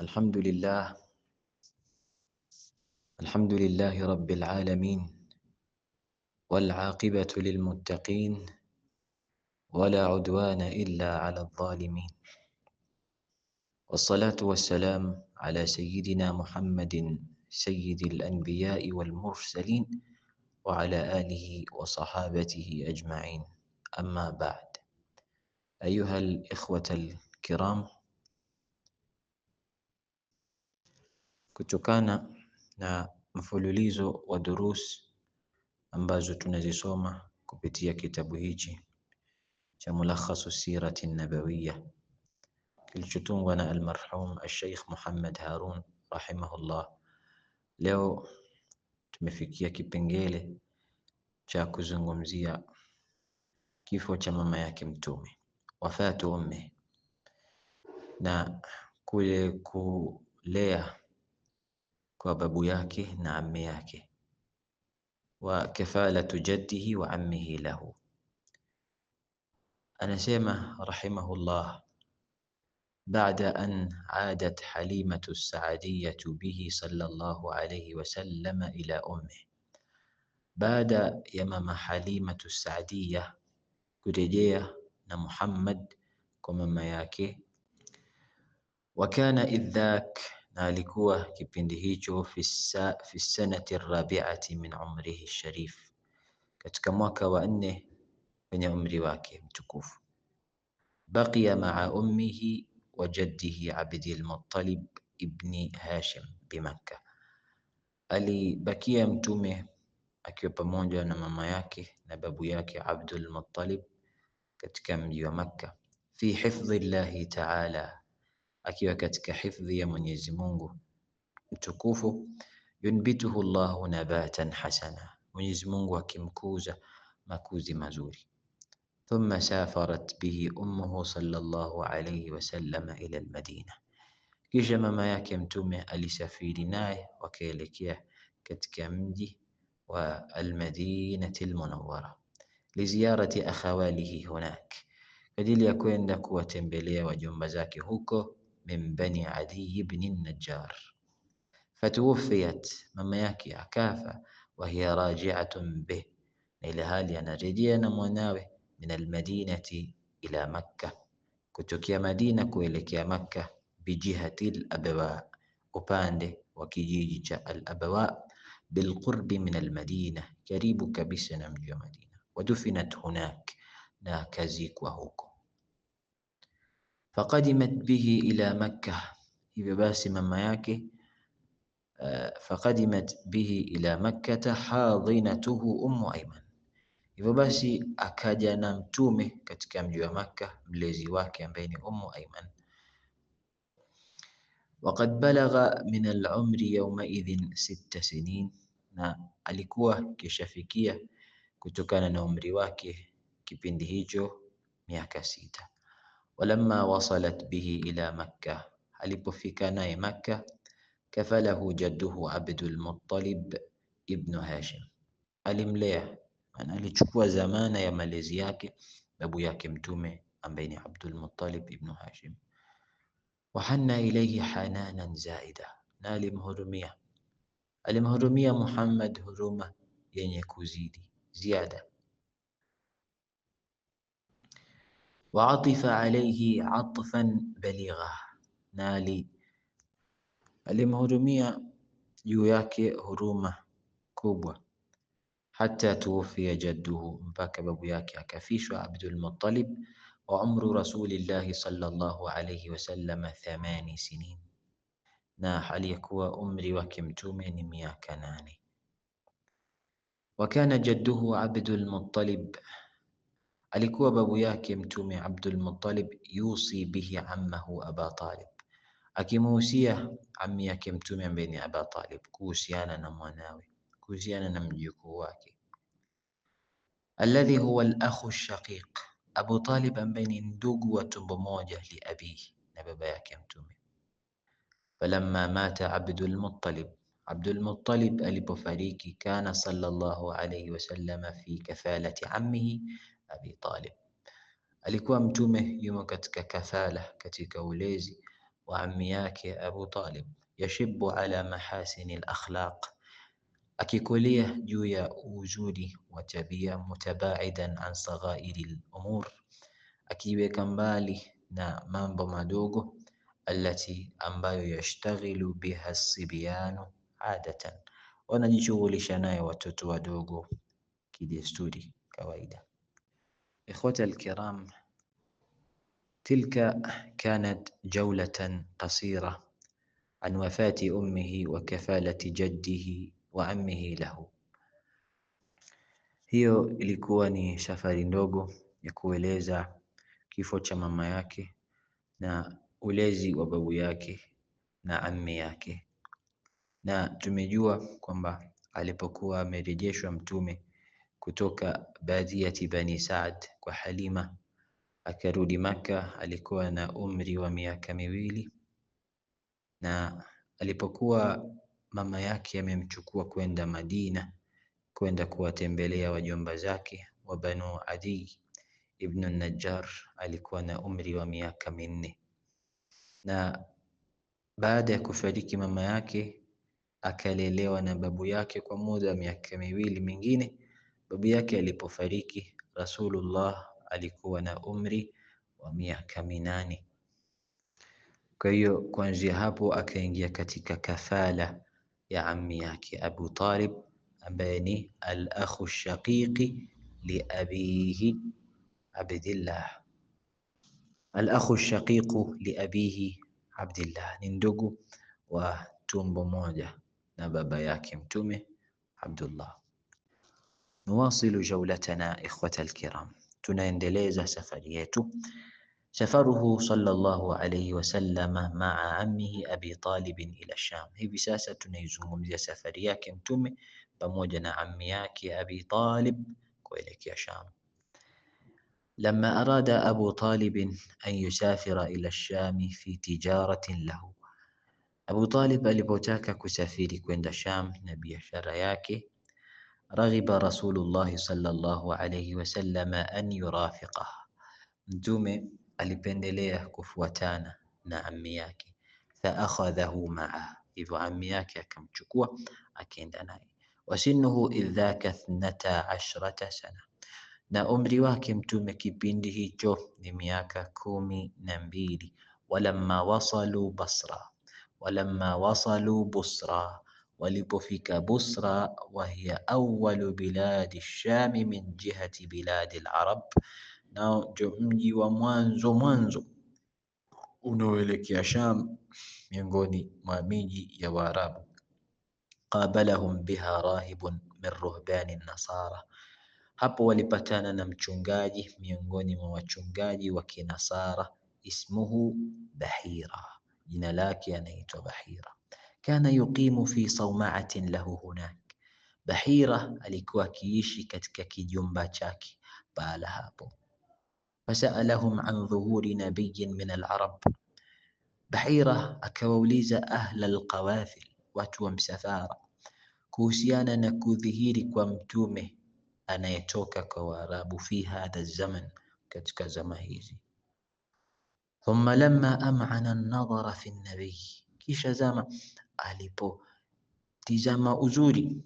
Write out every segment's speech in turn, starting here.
Alhamdulillah, alhamdulillahi rabbil alamin wal aqibatu lil muttaqin wala udwana illa ala dhalimin. Wassalatu wassalam ala sayyidina Muhammadin sayyidil anbiya'i wal mursalin wa ala alihi wa sahabatihi ajma'in. Amma ba'd. Ayuha al-ikhwata al-kiram, kutokana na mfululizo wa durus ambazo tunazisoma kupitia kitabu hichi cha Mulakhasu Sirati Nabawiyya kilichotungwa na almarhum Alsheikh Muhammad Harun rahimahullah. Leo tumefikia kipengele cha kuzungumzia kifo cha mama yake Mtume, wafatu umme, na kule kulea kwa babu yake na ammi yake, wa kafalatu jaddihi wa ammihi lahu. Anasema rahimahullah, baada an aadat Halimatu Saadiyatu bihi sallallahu alayhi wasallam ila ummihi, baada ya mama Halimatu Saadiya kurejea na Muhammad kwa mama yake. Wa kana idhak, na alikuwa kipindi hicho fi sanati rabi'ati min umrihi sharif, katika mwaka wa 4 kwenye umri wake mtukufu. Baqiya ma'a ummihi wa jaddihi Abdil Muttalib ibni Hashim bimakka, alibakia Mtume akiwa pamoja na mama yake na babu yake Abdul Muttalib katika mji wa Makka, fi hifdhi llahi ta'ala, akiwa katika hifdhi ya Mwenyezi Mungu mtukufu. Yunbituhu Allahu nabatan hasana, Mwenyezi Mungu akimkuza makuzi mazuri. Thumma safarat bihi ummuhu sallallahu alayhi wasallam ila almadina, kisha mama yake Mtume alisafiri naye wakaelekea katika mji wa almadinati almunawwara, liziyarati akhawalihi hunak, kwa ajili ya kwenda kuwatembelea wajomba zake huko, min bani Adi ibn Najjar. Fatuwufiyat, mama yake akafa, wa hiya raji'atun bih, na ile hali anarejea na mwanawe, min almadinati ila Makka, kutokea Madina kuelekea Makka, bijihati al-Abwa, upande wa kijiji cha al-Abwa, bilqurbi min almadina, karibu kabisa na mji wa Madina. Wadufinat hunak, na akazikwa huko. Faqadimat bihi ila Makka, hivyo basi mama yake faqadimat bihi ila Makkata hadinatuhu Ummu Ayman, hivyo basi akaja na Mtume katika mji wa Makka, mlezi wake ambaye ni Ummu Ayman. Waqad balagha min al-umri yawmaidhin 6 sinin, na alikuwa kishafikia kutokana na umri wake kipindi hicho miaka 6. Walamma wasalat bihi ila Makka, alipofika naye Makka, kafalahu jadduhu Abdul Muttalib ibn Hashim, alimlea, maana alichukua zamana ya malezi yake babu yake Mtume ambaye ni Abdul Muttalib ibn Hashim. Wahanna ilayhi hananan zaida, na alimhurumia, alimhurumia Muhammad huruma yenye kuzidi ziada. Waatifa alayhi atfan baligha, na alimhurumia juu yake huruma kubwa. Hatta tuwufia jadduhu, mpaka babu yake akafishwa Abdul Muttalib. Wa umru rasulillahi sallallahu alayhi wasallam 8 sinin, na aliyekuwa umri wake Mtume ni miaka 8. Wa kana jadduhu Abdul Muttalib, alikuwa babu yake Mtume Abdul Muttalib, yusi bihi ammahu Aba Talib, akimuhusia ammi yake Mtume ambaye ni Aba Talib kuhusiana na mwanawe, kuhusiana na mjukuu wake, alladhi huwa al-akhu shaqiq, Abu Talib ambaye ni ndugu wa tumbo moja li abihi, na baba yake Mtume. Falamma mata Abdul Muttalib, Abdul Muttalib alipofariki, kana sallallahu alayhi wasallam fi kafalati ammihi Abi Talib, alikuwa Mtume yumo katika kafala, katika ulezi wa ammi yake Abu Talib. Yashibu ala mahasini al-akhlaq, akikulia juu ya uzuri wa tabia. Mutabaidan an saghairi al-umur, akiweka mbali na mambo madogo. Allati, ambayo yashtaghilu biha sibyanu adatan, wanajishughulisha nayo watoto wadogo kidesturi kawaida. Ikhwata alkiram, tilka kanat jawlatan qasira an wafati ummihi wa kafalati jaddihi wa ammihi lahu. Hiyo ilikuwa ni safari ndogo ya kueleza kifo cha mama yake na ulezi wa babu yake na ammi yake, na tumejua kwamba alipokuwa amerejeshwa Mtume kutoka badiyati Bani Saad kwa Halima akarudi Maka, alikuwa na umri wa miaka 2, na alipokuwa mama yake amemchukua kwenda Madina kwenda kuwatembelea wajomba zake wa Banu Adi ibn Najjar, alikuwa na umri wa miaka 4. Na baada ya kufariki mama yake akalelewa na babu yake kwa muda wa miaka 2 mingine. Babu yake alipofariki, Rasulullah alikuwa na umri wa miaka 8. Kwa hiyo kuanzia hapo akaingia katika kafala ya ammi yake Abu Talib, ambaye ni al-akhu shaqiqi li abihi Abdillah. Al-akhu shaqiqu li abihi Abdillah ni ndugu wa tumbo moja na baba yake Mtume Abdullah. Nuwasilu jawlatana ikhwata alkiram, tunaendeleza safari yetu. Safaruhu sallallahu alayhi wasallam maa ammihi Abi Talib ila Sham. Hivi sasa tunaizungumzia safari yake Mtume pamoja na ammi yake Abi Talib kuelekea Sham. Lamma arada Abu Talib an yusafira ila Sham fi tijaratin lahu, Abu Talib alipotaka kusafiri kwenda Sham na biashara yake, raghiba Rasulullah sallallahu alayhi wasallam an yurafiqah, Mtume alipendelea kufuatana na ammi yake. Fa akhadhahu ma'a, hivyo ammi yake akamchukua akaenda naye. Wasinnuhu idhaka 12 sana, na umri wake Mtume kipindi hicho ni miaka 12. Walamma wasalu Basra, walamma wasalu Busra, walipofika Busra, wahiya awwalu biladi Shami min jihati biladi al-Arab, nao ndio mji wa mwanzo mwanzo unaoelekea Sham miongoni mwa miji ya Waarabu. Qabalahum biha rahibun min ruhbani nasara, hapo walipatana na mchungaji miongoni mwa wachungaji wa Kinasara, ismuhu Bahira, jina lake anaitwa Bahira. Kana yuqimu fi sawma'atin lahu hunak, Bahira alikuwa akiishi katika kijumba chake pahala hapo. Fasalahum an dhuhuri nabiyyin min al-arab, Bahira akawauliza ahla al-qawafil, watu wa msafara, kuhusiana na kudhihiri kwa mtume anayetoka kwa Waarabu fi hadha zaman, katika zama hizi. Thumma lamma am'ana an-nadhara fi an-nabiy, kisha zama alipotizama uzuri,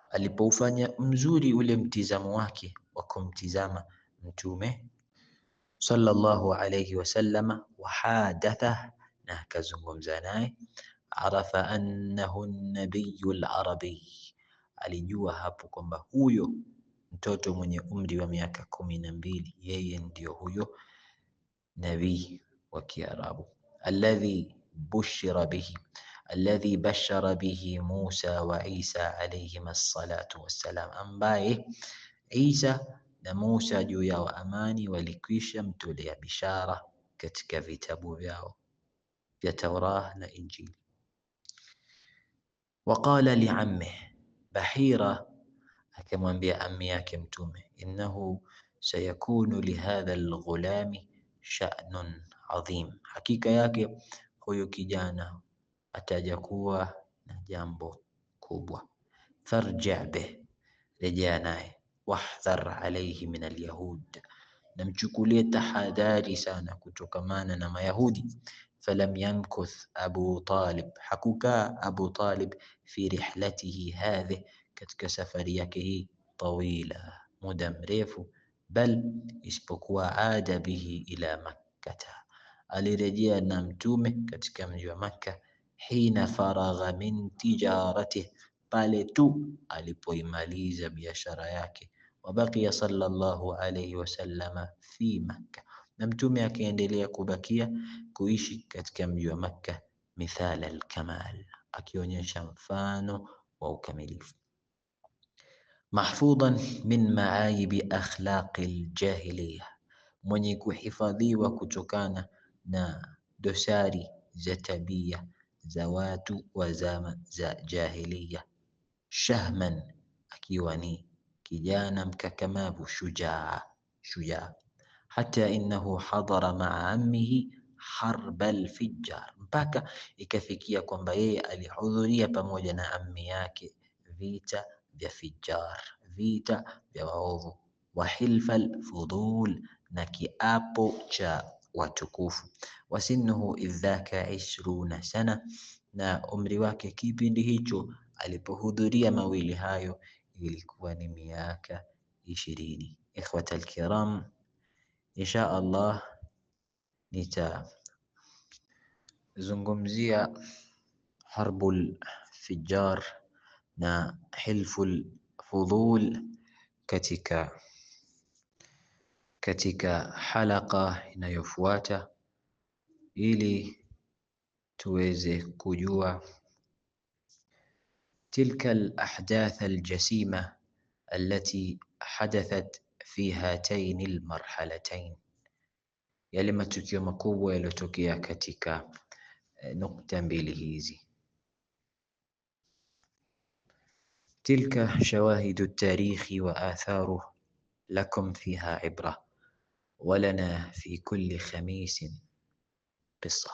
alipoufanya mzuri ule mtizamo wake wa kumtizama mtume sallallahu alayhi wasallama, wahadatha, na akazungumza naye. Arafa annahu an-nabiyyu al-arabiy, alijua hapo kwamba huyo mtoto mwenye umri wa miaka 12 yeye ndio huyo nabii wa Kiarabu, alladhi bushira bihi, alladhi bashara bihi Musa wa Isa alayhima as-salatu wassalam, ambaye Isa na Musa juu yao amani walikwisha mtolea bishara katika vitabu vyao vya Taurah na Injili. Waqala liammih, Bahira akamwambia ammi yake Mtume, innahu sayakunu lihadha alghulami sha'nun adhim, hakika yake huyu kijana ataja kuwa na jambo kubwa. Farji' bih, rejea naye. Wahdhar alayhi min alyahud, namchukulie tahadhari sana kutokamana na Mayahudi. Falam yamkuth Abu Talib, hakukaa Abu Talib fi rihlatihi hadhi, katika safari yake hii tawila, muda mrefu, bal isipokuwa ada bihi ila Makkata, alirejea na mtume katika mji wa Makka. Hina faragha min tijaratihi, pale tu alipoimaliza biashara yake. Wabaqiya sallallahu alayhi wasallama fi Makka, na mtume akaendelea kubakia kuishi katika mji wa Makka, mithala alkamal, akionyesha mfano wa ukamilifu. Mahfudhan min maayibi akhlaqi aljahiliya, mwenye kuhifadhiwa kutokana na dosari za tabia za watu wa zama za jahiliya. Shahman, akiwa ni kijana mkakamavu, shujaa shujaa. Hata innahu hadara maa ammihi harba alfijjar, mpaka ikafikia kwamba yeye alihudhuria pamoja na ammi yake vita vya Fijjar, vita vya waovu, wa hilfa alfudul, na kiapo cha watukufu. Wasinnuhu idhaka 20 sana, na umri wake kipindi hicho alipohudhuria mawili hayo ilikuwa ni miaka 20. Ikhwata alkiram, insha Allah nitazungumzia harbul fijjar na hilful fudul katika halaka inayofuata ili tuweze kujua tilka al-ahdath al-jasima allati hadathat fi hatain al-marhalatain, yale matukio makubwa yaliyotokea katika nukta mbili hizi. Tilka shawahidu at-tarikhi wa atharuhu lakum fiha ibra walana fi kulli khamisin qissa.